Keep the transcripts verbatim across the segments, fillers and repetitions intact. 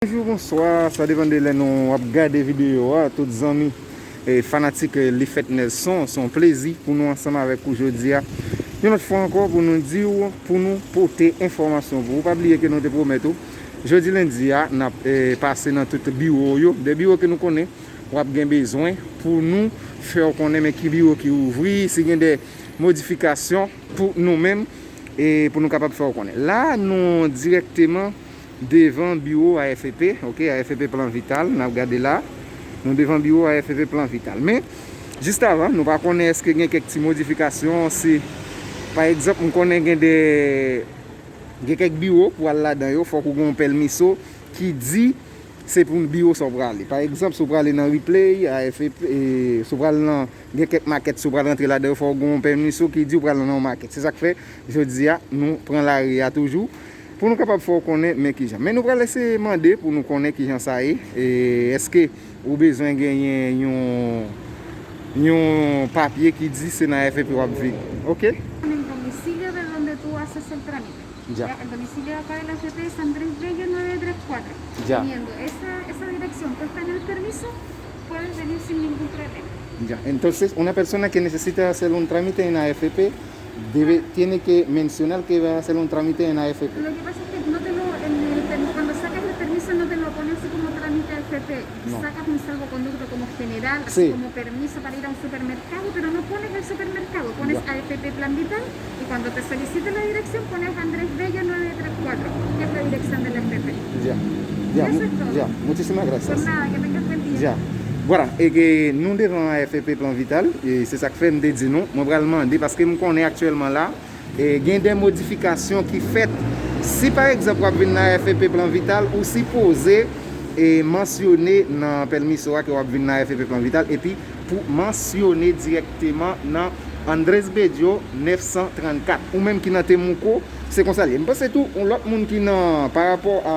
Bonjou, bonswa, sa depann de lè nou ap gade videyo a, tout zanmi e fanatik, eh, Lifèt Nelson, se yon plezi pou nou ansanm avèk ou jodi a. Yon lòt fwa ankò pou nou di w, pou nou pote enfòmasyon pou ou. Pa bliye ke nou te pwomèt ou, jodi lendi a, n ap, eh, pase nan tout biwo yo, de biwo ke nou konnen w ap gen bezwen pou nou fè w konnen men ki biwo ki ouvri, si gen de modifikasyon pou nou menm, e pou nou kapab fè w konnen. La, nou dirèkteman devan biwo A F P, ok, A F P Plan Vital, n ap gade la. Nou devan biwo A F P Plan Vital. Men, jis avan, nou pa konnen èske gen kèk ti modifikasyon, si, pa egzanp, m konnen gen de, gen kèk biwo pou al ladan yo, fòk ou gen yon pèmiso ki di se pou biwo sa w prale. Pa egzanp, si w prale nan Ripley, A F P, e, si w pral nan, gen kèk makèt, si w pral rantre ladan yo, fò w gen yon pèmiso ki di w pral nan yon makèt. Se sa k fè, jodi a, nou pran lari a toujou, pou nou kapab fè w konnen, men kijan. Men nou pral eseye mande pou nou konnen kijan sa ye. E èske ou bezwen genyen yon, yon papye ki di se nan A F P w ap vini? Ok? En el domicilio de donde tú haces el trámite. Ya. Ya, el domicilio acá de la A F P es Andrés Bello nueve tres cuatro. Ya. Teniendo esa, esa dirección que está en el permiso, puedes venir sin ningún problema. Ya. Entonces, una persona que necesita hacer un trámite en A F P debe, tiene que mencionar que va a hacer un trámite en A F P. Lo que pasa es que no te lo, en el permi- cuando sacas el permiso no te lo pone así como trámite A F P. No. Sacas un salvoconducto como general, Sí. así como permiso para ir a un supermercado, pero no pones el supermercado, pones Ya. A F P Plan Vital y cuando te solicite la dirección pones Andrés Bello nueve tres cuatro, que es la dirección de la A F P. Ya. Ya, Eso mu- es todo. Ya. Muchísimas gracias. Pues nada, que tengas buen día. Ya. Voilà, e ke nou devan A F P Plan Vital, e se sa k fè m te di nou, mwen pral mande, paske m konnen aktyèlman la, e gen de modifikasyon ki fèt. Si pa egzanp w ap vin nan A F P Plan Vital, ou sipoze e mansyone nan pèmiso a ke w ap vin nan A F P Plan Vital, epi pou mansyone dirèkteman nan Andrés Bello nèf san trannkat. Ou menm ki nan Temuco, se konsa l ye. M panse tou, yon lòt moun ki nan, pa rapò a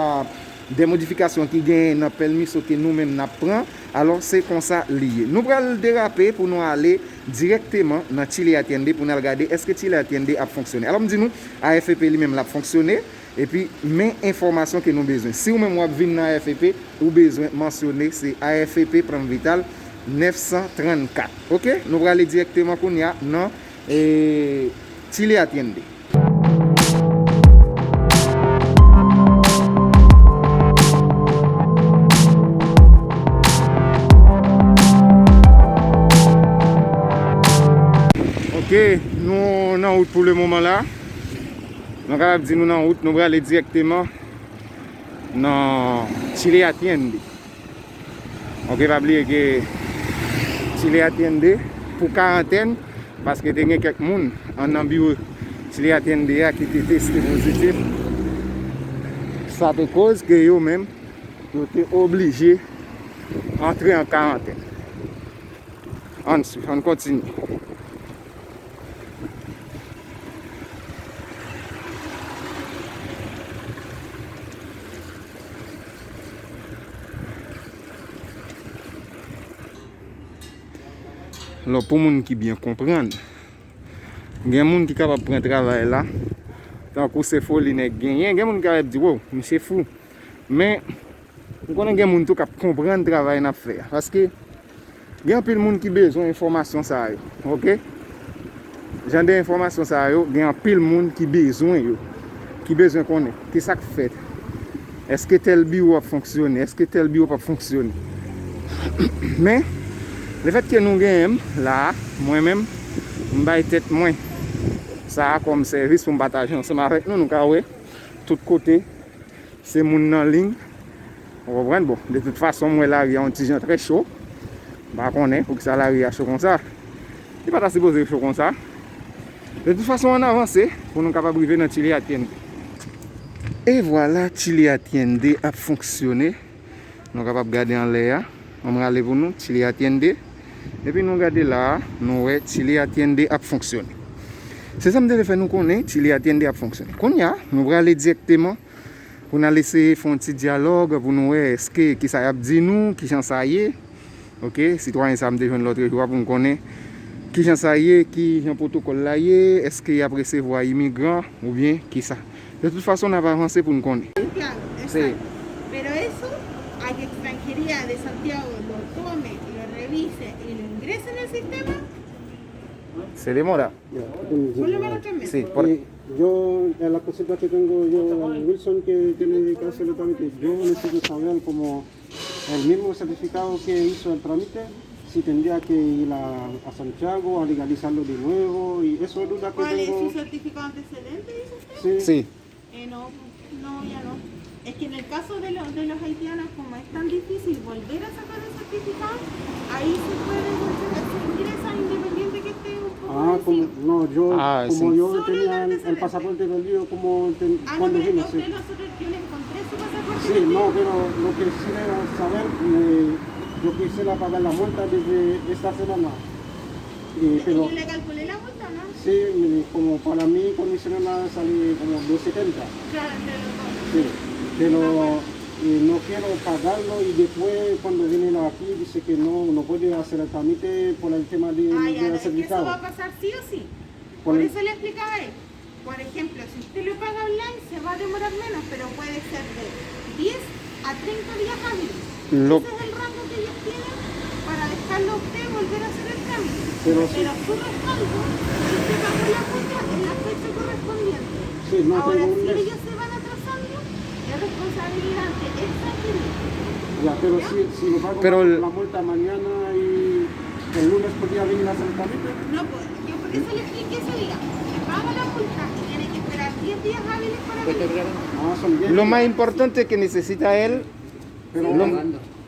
de modifikasyon ki genyen nan pèmiso ke nou menm n ap pran, alò se konsa li ye. Nou pral derape pou nou ale dirèkteman nan Chile Atiende pou n al gade èske Chile Atiende ap fonksyone. Alò m di nou, A F P li menm l ap fonksyone, epi men enfòmasyon ke nou bezwen. Si ou menm w ap vin nan A F P, ou bezwen mansyone se A F P Plan Vital nèf san trannkat. Ok? Nou prale dirèkteman kounye a nan, eh, Chile Atiende. Ok, nou nan wout pou le moman la. Nou kapab di nou nan wout, nou prale dirèkteman nan Chile Atiende. Ok, pa bliye ke Chile Atiende pou karantèn, paske te gen kèk moun anndan biwo Chile Atiende a ki te teste pozitif. Sa te koz ke yo menm, yo te oblije antre an karantèn. Ann swiv, ann kontinye. Alò, pou moun ki byen konprann, gen moun ki kapab pran travay la, tankou se foli nèg genyen, gen moun ki kapab di, "Wow, misye fou." Men, m konnen gen moun tou k ap konprann travay n ap fè a. Paske, gen anpil moun ki bezwen enfòmasyon sa yo, ok? Jan de enfòmasyon sa yo, gen anpil moun ki bezwen yo, ki bezwen konnen kisa k fèt. Èske tèl biwo ap fonksyone? Èske tèl biwo p ap fonksyone? Men, lefètke nou genyen m la a, mwen menm, m bay tèt mwen sa a kòm sèvis pou m pataje ansanm avèk nou. Nou ka wè, tout kote, se moun nan liy. Ou konprann? Bon, de tout fason, m wè lari a yon ti jan trè cho. M pa konnen poukisa lari a cho konsa. Li pa ta sipoze cho konsa. De tout fason, ann avanse pou nou kapab rive nan Chile Atiende. E vwala, Chile Atiende ap fonksyone. Nou kapab gade anlè a. Ann rale pou nou, Chile Atiende. Depi nou gade la a, nou wè Chile Atiende ap fonksyone. Se sa m te vle fè nou konnen, Chile Atiende ap fonksyone. Kounye a, nou prale dirèkteman pou n al eseye fè yon ti dyalòg pou nou wè èske kisa y ap di nou, kijan sa ye. Ok, sitwayen sa a m te jwenn lòt jou a pou n konnen kijan sa ye, kijan pwotokòl la ye, èske y ap resevwa imigran oubyen kisa. De tout fason, n ap avanse pou n konnen. Santiago, Sí. Exacto. Pero eso a que Extranjería de Santiago lo tome, lo revise y lo ingrese en el sistema, se demora. Ya, yo te menm di Por lo la. Menos tres meses. Sí, por... Eh, yo, eh, la consulta que tengo yo, Wilson, que tiene que hacer el trámite, yo necesito saber como el mismo certificado que hizo el trámite, si tendría que ir a, a Santiago a legalizarlo de nuevo, y eso es duda que ¿Cuál es su tengo. Certificado de Antecedentes, dice usted? Sí. Sí. Eh, no, no, ya no. Es que en el caso de, los de los haitianos, como es tan difícil volver a sacar el certificado, ahí se puede, se, se ingresa independiente que esté un poco Ah, como, vencido. No, yo, Ah, como sí. yo Solo tenía el el, el antecedente. Pasaporte perdido, como ten- Ah, no, cuando pero es que vino, a sí. usted nosotros, yo le encontré su pasaporte. Sí, no, pero lo que sí quiero saber, eh, yo quise la pagar la multa desde esta semana. Eh, Yo, pero yo le calculé la multa, ¿no? Sí, mi- como para mí con mi señora sale como dos setenta. Claro, entre los dos. Sí, pero eh, no quiero pagarlo y después cuando viene la aquí dice que no, no puede hacer el trámite por el tema de, Ah, de ya, no, la es que eso va a certificado. Pasar sí o sí. Por Por el- eso le explicaba a él. Por ejemplo, si usted lo paga online, se va a demorar menos, pero puede ser de diez a treinta días hábiles. Lo- Ese es el rango que ellos tienen para dejarlo a usted volver a hacer el trámite. Pero sí. Pero su respaldo, si usted pagó la cuota, es la fecha correspondiente. Sí, no Ahora, tengo un si mes. Ellos se van atrasando, es responsabilidad de Extranjería. Ya, pero si, si lo pago Pero el- la multa mañana y el lunes podría venir a hacer el trámite. No, pues, yo por eso le expliqué ese día. Si paga la multa y tiene que esperar diez días hábiles para venir. Ah, son diez Lo días. más importante que necesita él, Pero lo,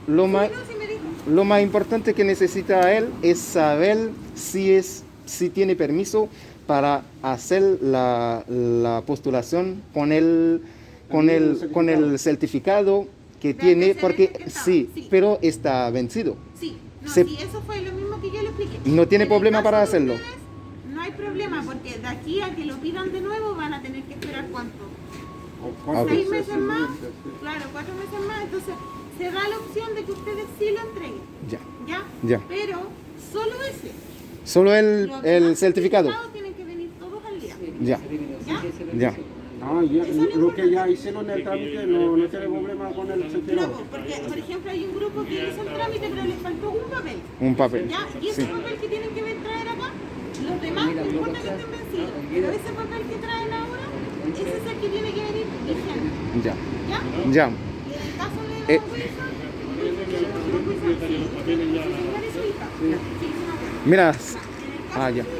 lo más, No, sí me dijo. lo más importante que necesita él es saber si es, si tiene permiso para hacer la, la postulación con el, con el, con el certificado que De tiene, porque antecedentes que estaba, sí, sí. Pero está vencido. Sí, no, Se- sí, eso fue lo mismo que yo le expliqué. No tiene En el problema caso para de hacerlo. Ustedes, no hay problema, porque de aquí a que lo pidan de nuevo van a tener que esperar cuánto. Ah, ok. Seis meses más, claro, cuatro meses más, entonces se da la opción de que ustedes sí lo entreguen. Ya, ¿Ya? Ya. Pero solo ese. Solo el, Los el demás certificado. Certificados tienen que venir todos al día. Ya, ¿Ya? Ya. Ah, ya, lo que ya hicieron el trámite no, no tiene problema con el No, certificado. po, porque, por ejemplo, hay un grupo que hizo el trámite, pero les faltó un papel. Un papel. ¿Ya? Y ese papel que tienen que traer acá, los demás no importa que estén vencidos, pero ese papel que traen ahora, ese es el que tiene que venir vigente. Ya. ¿Ya? Ya. Y en el caso de Eh. Don Wilson, Don Wilson, sí, usted, su señora y su hija. Sí, sí, sí, me acuerdo. Mira. En el caso Ah, ya. suyo,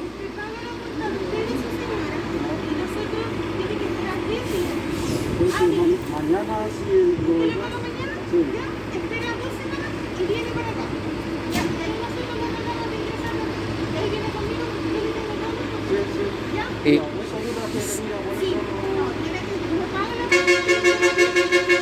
usted paga la cuenta de usted y su señora, y nosotros tiene que esperar diez días. Entonces, ma- mañana, si lo ¿Usted lo paga mañana? Sí. Ya, espera dos semanas y viene para acá. Ya, y ahí nosotros lo tratamos de ingresar. Y ahí viene conmigo porque yo le tengo todo. Sí, sí. ¿Ya? Eh, No, esa duda que tenía, por Sí, eso no, tiene que, no paga la cuenta.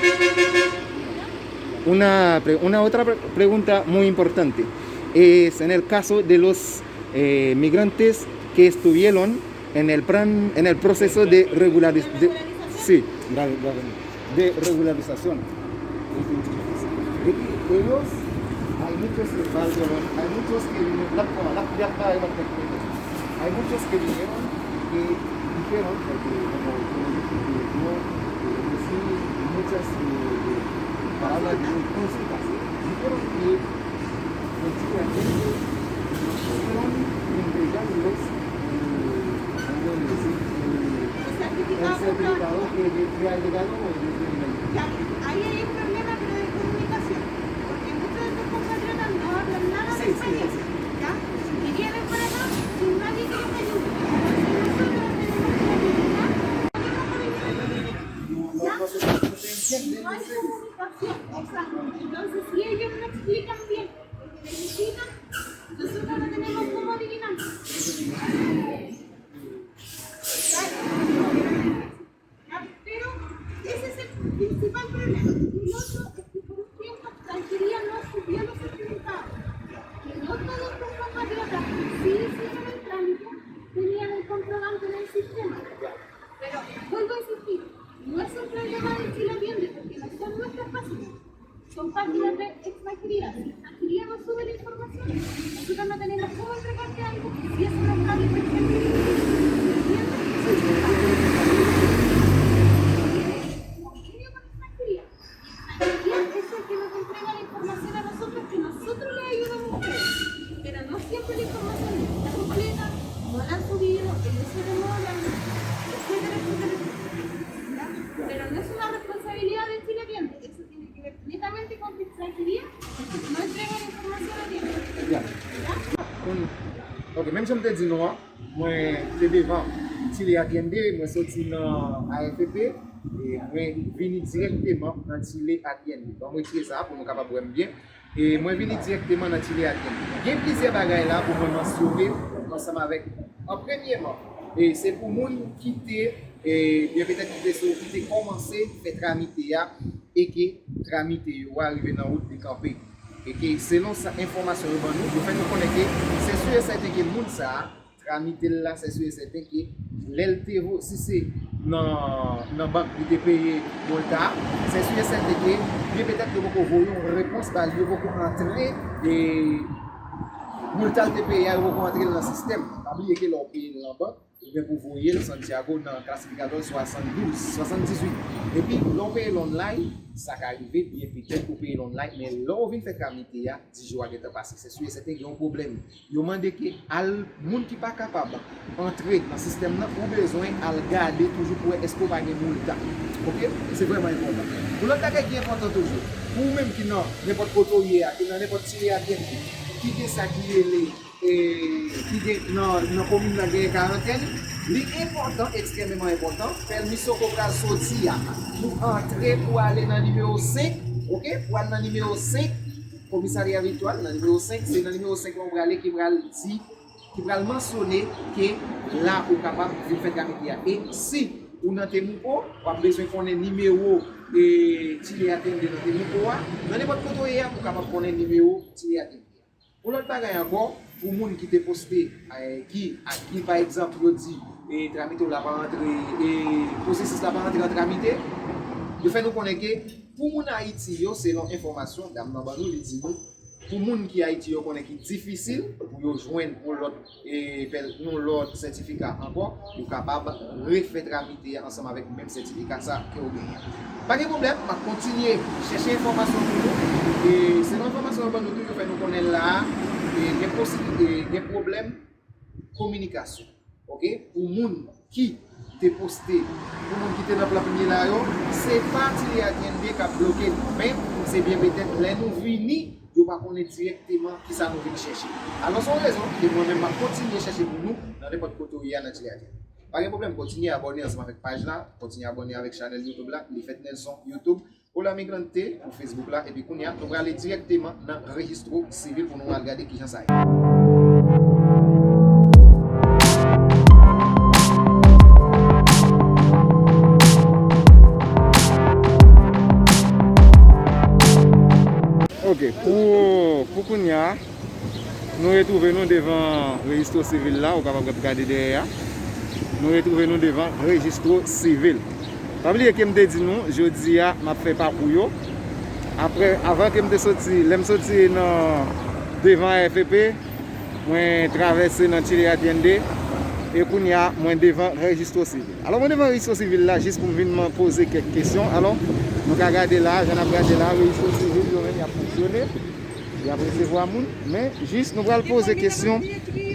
Una, pre- una otra pre- pregunta muy importante es en el caso de los eh, migrantes que estuvieron en el plan, en el proceso de regularización. Sí, de regularización. Ellos, hay muchos que faltaron, hay muchos que vinieron, la, la, la, la, hay muchos que vinieron que dijeron, porque como yo dije, que yo, eh, recibí muchas eh, palabras de consultas, dijeron que antiguamente fueron entregados los, eh, ¿cómo decir? Eh, el certificado que, que ha llegado desde el Ya, ahí hay un problema, pero de comunicación, porque muchos de tus compatriotas no hablan nada de español, ¿ya? Y vienen para acá sin nadie que los ayude. Entonces nosotros tenemos que ayudar, ¿ya? No hay comunicación, exacto. Entonces, si ellos no explican bien lo que necesitan, nosotros no tenemos cómo adivinar. Pero ese es el principal problema. Y el otro es que por un tiempo Alquería no subió los certificados. Y el otro de estos compatriotas que sí hicieron el trámite tenían el comprobante en el sistema. Pero vuelvo a insistir, no es un problema de Chile Atiende porque no son nuestras páginas. Son páginas de Extranjería. Si Extranjería no sube la información, nosotros no tenemos cómo entregarte algo si eso no está desde Extranjería. ¿Entiendes? Convenio con Extranjería. E menm jan m te di nou an, mwen te devan Chile Atiende, mwen soti nan A F P, e mwen vini dirèkteman nan Chile Atiende. Ban m retire sa pou nou kapab wè m byen. E mwen vini dirèkteman nan Chile Atiende. Gen plizyè bagay la pou mwen mansyone ansanm avèk, an premyeman, e se pou moun ki te, e byen petèt ki te sou, ki te kòmanse fè tramite a, e ke tramite yo a rive nan wout li kanpe. E ke selon sa enfòmasyon yo ban nou, yo fè nou konnen ke se si e sèten ke moun sa a, tramite l la, se si e sèten ke lè l te vo-, si se nan, nan bank li te peye mòl ta, se si e sèten ke byen petèt yo poko voye yon repons ba li, yo poko antre, e mòl ta l te peye a, yo poko antre l nan sistèm. Pa bliye ke lè w peye l nan bank, ou gen pou voye l Santiago nan klasifikatò swasanndouz, swasanndizuit. Epi, lè w peye l online, sa ka rive, byen petèt ou peye l online, men lè w vin fè tramite a, dis jou a gentan pase. Se si e sèten gen yon pwoblèm. Yo mande ke al, moun ki pa kapab antre nan sistèm nan, ou bezwen al gade toujou pou wè èske w pa gen mòl ta. Oke? Se vrèman enpòtan. Yon lòt bagay ki enpòtan toujou, pou ou menm ki nan nenpòt kote w ye a, ki nan nenpòt Chile Atiende, ki gen sa ki rele, e, ki gen nan, nan komin nan genyen karantèn, li enpòtan, ekstrèmeman enpòtan, pèmi sa ke w pral soti a, pou antre, pou ale nan nimewo senk, oke? Pou al nan nimewo senk, komisarya Victoire, nan nimewo senk, se nan nimewo senk la w prale ki pral di, ki pral mansyone ke la ou kapab vin fè tramite a. E si ou nan Temuco, w ap bezwen konnen nimewo, e, Chile Atiende nan Temuco a. Nan nenpòt kote w ye a, ou kapab konnen nimewo Chile Atiende a. Yon lòt bagay ankò, pou moun ki te poste, e, ki, a ki, pa egzanp, yo di, e, tramite w la pa antre, e, pwosesis la pa antre an tramite, yo fè nou konnen ke pou moun Ayiti yo, selon enfòmasyon dam nan ban nou, li di nou, pou moun ki Ayiti yo konnen ki difisil pou yo jwenn yon lòt, e, pèl-, yon lòt sètifika ankò, yo kapab refè tramite a ansanm avèk menm sètifika sa ke w genyen an. Pa gen pwoblèm, m ap kontinye chèche enfòmasyon pou nou. E selon enfòmasyon yo ban nou tou, yo fè nou konnen la a, e gen posiblite, gen pwoblèm kominikasyon. Oke? Pou moun ki te poste, pou moun ki te nan plan premye la yo, se pa Chile Atiende k ap bloke nou. Men, se byen petèt lè nou vini, yo pa konnen dirèkteman kisa nou vin chèche. Alò, se yon rezon ke mwen menm m ap kontinye chèche pou nou nan nenpòt kote w ye a nan Chile Atiende. Pa gen pwoblèm, kontinye abòne ansanm avèk paj la, kontinye abòne avèk chanèl YouTube la, Lifèt Nelson YouTube, Hola Migrante pou Facebook la, epi kounye a, nou prale dirèkteman nan rejistro sivil pou nou al gade kijan sa ye. Ok, pou, pou kounye a, nou retwouve nou devan rejistro sivil la, ou kapab ret gade dèyè a. Nou retwouve nou devan rejistro sivil. Pa bliye ke m te di nou, jodi a, m ap fè pakou yo. Apre, avan ke m te soti, lè m soti nan devan A F P, mwen travèse nan Chile Atiende, e kounye a, mwen devan rejistro sivil. Alò, mwen devan rejistro sivil la, jis pou m vin man poze kèk kesyon. Alò, nou ka gade la, jan n ap gade la, rejistro sivil, yo menm, y ap fonksyone. Y ap resevwa moun, men jis nou pral poze kesyon,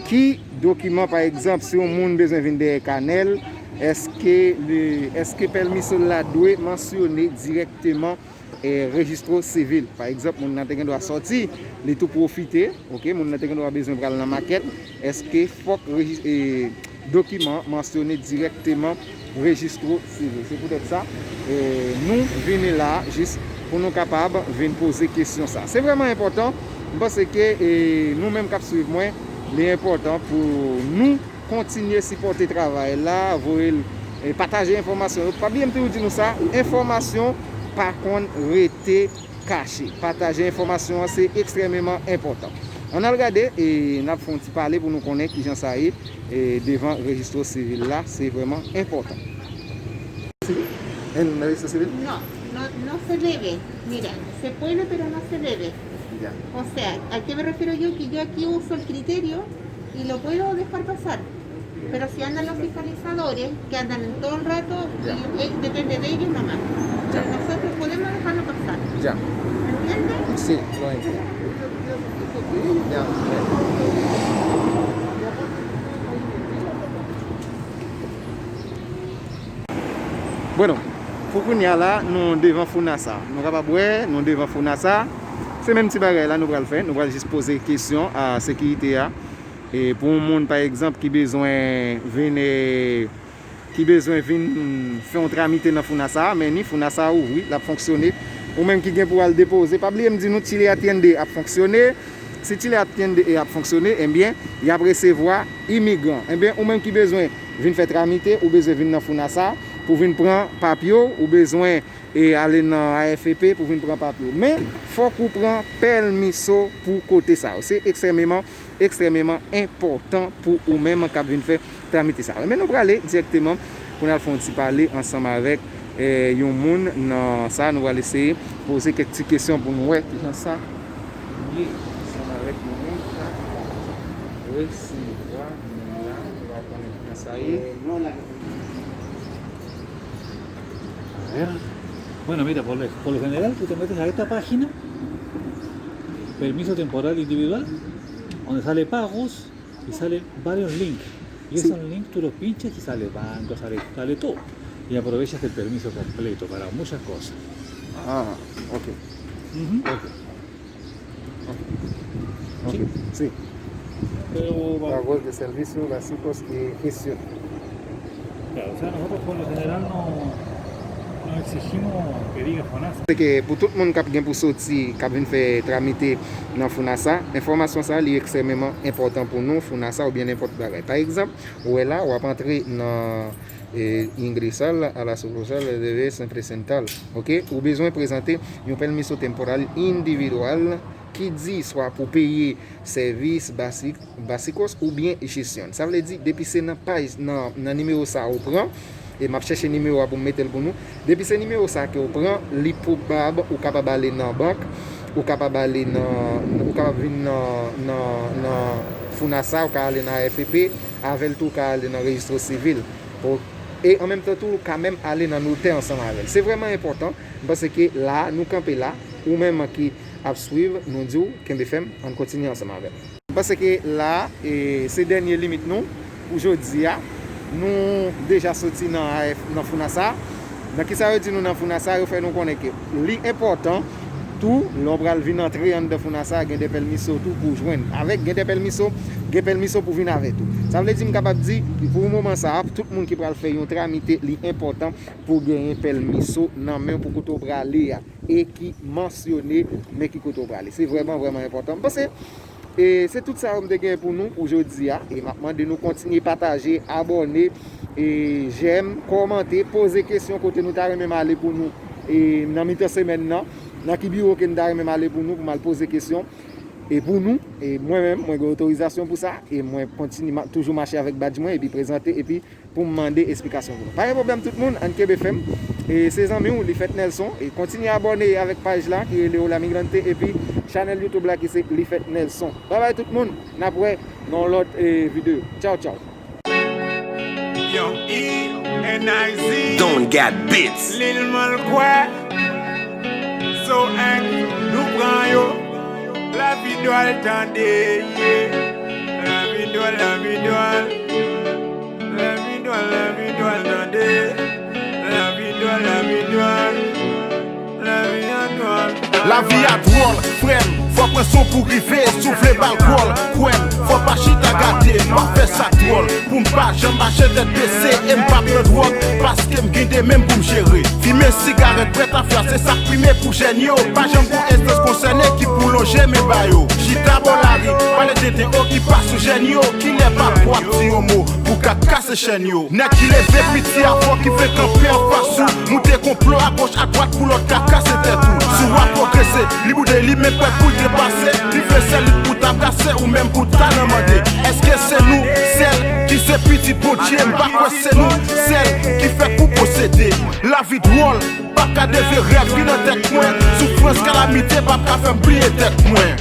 ki dokiman, pa egzanp, si yon moun bezwen vin dèyè kanè l, èske li, èske pèmi so l la dwe mansyone dirèkteman, e, rejistro sivil? Pa egzanp, moun nan te gen dwa sòti, li tou pwofite, oke, moun nan te gen dwa bezwen pral nan makèt, èske fòk reji-, e, dokiman mansyone dirèkteman rejistro sivil. Se poutèt sa, e, nou vini la jis pou nou kapab vin poze kesyon sa. Se vrèman enpòtan. M panse ke, e, nou menm k ap swiv mwen, li enpòtan pou nou kontinye sipòte travay la, voye l, e, pataje enfòmasyon yo. Pa bliye m toujou di nou sa, enfòmasyon pa konn rete kache. Pataje enfòmasyon an, se ekstrèmeman enpòtan. Ann al gade, e n ap fè yon ti pale pou nou konnen kijan sa ye, e devan rejistro sivil la, se vrèman enpòtan. En rejistro sivil? No, no, no se debe. Mira, se puede, pero no se debe. Ya. O sea, ¿a qué me refiero yo? Que yo aquí uso el criterio y lo puedo dejar pasar. Pero si andan los fiscalizadores, que andan en todo el rato, ya, y, eh, depende de ellos nomás. Ya. Pero nosotros podemos dejarlo pasar. Ya. ¿Me entiendes? Sí, lo entiendo. Ya. Bueno, pou kounye a la, nou devan Founasa. Nou kapab wè, nou devan Founasa. Se menm ti bagay la nou pral fè. Nou pral jis poze kesyon a sekirite a. E pou yon moun, pa egzanp, ki bezwen vin, e, ki bezwen vin fè yon tramite nan Founasa a, men ni Founasa a ouvri, l ap fonksyone. Ou menm ki gen pou al depoze, pa bliye m di nou, Chile Atiende ap fonksyone. Si Chile Atiende ap fonksyone, ebyen, y ap resevwa imigran. Ebyen, ou menm ki bezwen vin fè tramite, ou bezwen vin nan Founasa a pou vin pran papye w, ou bezwen e ale nan A F P pou vin pran papye w. Men, fòk ou pran pèmiso pou kote sa yo. Se ekstrèmeman, ekstrèmeman enpòtan pou ou menm k ap vin fè tramite sa yo. Men nou prale dirèkteman pou n al fè yon ti pale ansanm avèk, e, yon moun nan sa. Nou pral eseye poze kèk ti kesyon pou nou wè kijan sa ye ansanm avèk yon moun k ap resevwa moun nan. Nou va konnen kijan sa ye. A ver. Bueno, mira, por, lo- por lo general tú te metes a esta página, permiso temporal individual, donde sale pagos y sale varios links. Y esos links tú los pinchas y sale banco, sale, sale todo. Y aprovechas el permiso completo para muchas cosas. Ah, ok. Ujú. Ok. Ok. Sí. Pero, pagos de servicio básicos y gestión. Claro, o sea, nosotros por lo general no, no exigimos que diga Fonasa. Se ke pou tout moun k ap gen pou soti, k ap vin fè tramite nan Founasa, enfòmasyon sa a, li ekstrèmeman enpòtan pou nou, Founasa oubyen nenpòt bagay. Pa egzanp, ou wè la, w ap antre nan, e, ingresar a la sucursal de San Presental, ok? Ou bezwen prezante yon permiso temporal individual ki di swa pou peye sèvis basi-, básicos oubyen gestión. Sa vle di, depi se nan paj, nan, nan nimewo sa a ou pran, e m ap chèche nimewo a pou m mete l pou nou. Depi se nimewo sa a ke w pran, li pwobab ou kapab ale nan bank, ou kapab ale nan, ou kapab vin nan, nan, nan Founasa, ou ka ale nan A F P, avè l tou ou ka ale nan rejistro sivil. Pou, e an menm tan tou, ou ka menm ale nan notè ansanm avè l. Se vrèman enpòtan. M panse ke la a, nou kanpe la, ou menm ki ap swiv, nou di w, kenbe fèm, ann kontinye ansanm avè m. M panse ke la a, e, se dènye limit nou pou jodi a. Nou deja soti nan A F, nan Founasa. Nan kisa yo di nou nan Founasa, yo fè nou konnen ke li enpòtan tou, lè w pral vin antre anndan Founasa, gen de pèmiso tou pou w jwenn. Avèk gen de pèmiso, gen pèmiso pou vin avè tou. Sa vle di, m kapab di, pou moman sa a, tout moun ki pral fè yon tramite, li enpòtan pou w genyen pèmiso nan men w pou kote w prale a, e ki mansyone men ki kote w prale. Se vrèman, vrèman enpòtan. M panse, e, se tout sa yo m te gen pou nou pou jodi a. E m ap mande nou kontinye pataje, abòne, e, jèm, kòmante, poze kesyon kote nou ta renmen m ale pou nou, e, nan mitan semèn nan, nan ki biwo ke n ta renmen m ale pou nou, pou m al poze kesyon. E pou nou, e mwen menm, mwen gen otorizasyon pou sa, e mwen kontinye ma-, toujou mache avèk badj mwen, epi prezante, epi pou m mande esplikasyon pou nou. Pa gen pwoblèm tout moun, ann kenbe fèm. E se zanmi w, Lifèt Nelson. E kontinye abòne avèk paj la ki rele Hola Migrante epi chanèl YouTube la ki se Lifèt Nelson. Babay tout moun, n ap wè nan yon lòt, e, videyo. Tchaw, tchaw. Young E, N I Z. Don got beats. Lil Malkwè. So, en, nou pran yo. Lavi dwòl tande, yeah. Lavi dwòl, lavi dwòl. Lavi dwòl, lavi dwòl, tande. Lavi dwòl, lavi dwòl. Lavi an dwòl. Lavi a dwòl, frè m. Fò pran son pou rive, si w vle ba l gòl. Kwè m, fò pa chita gade, pa fè sa dwòl. Pou m pa janm mache tèt bese, e m pa pran dwòg. Paske m gen de men m pou m jere. Fimen sigarèt, bwè tafya, se sa k prime pou jèn yo. Pa janm gon enstans konsène ki pou lonje men ba yo. Chita bò lari, pale tenten o ki pa sou jèn yo. Kilè pa pou ap di yon mo pou ka kase chèn yo. Nèg ki leve piti a fò ki vle kanpe anfas ou. Moute konplo agoch adwat pou lòt ka kase tèt ou. Si w ap pwogrese, li boude li men prèt pou l depase. Li vle sèl li pou ta brase ou menm pou ta nan mande. Èske se nou sèl ki se pitit Bondye? M pa kwè se nou sèl ki fèt pou posede. Lavi dwòl, p ap ka devye rèv ki nan tèt mwen. Soufrans, kalamite p ap ka fè m bliye tèt mwen.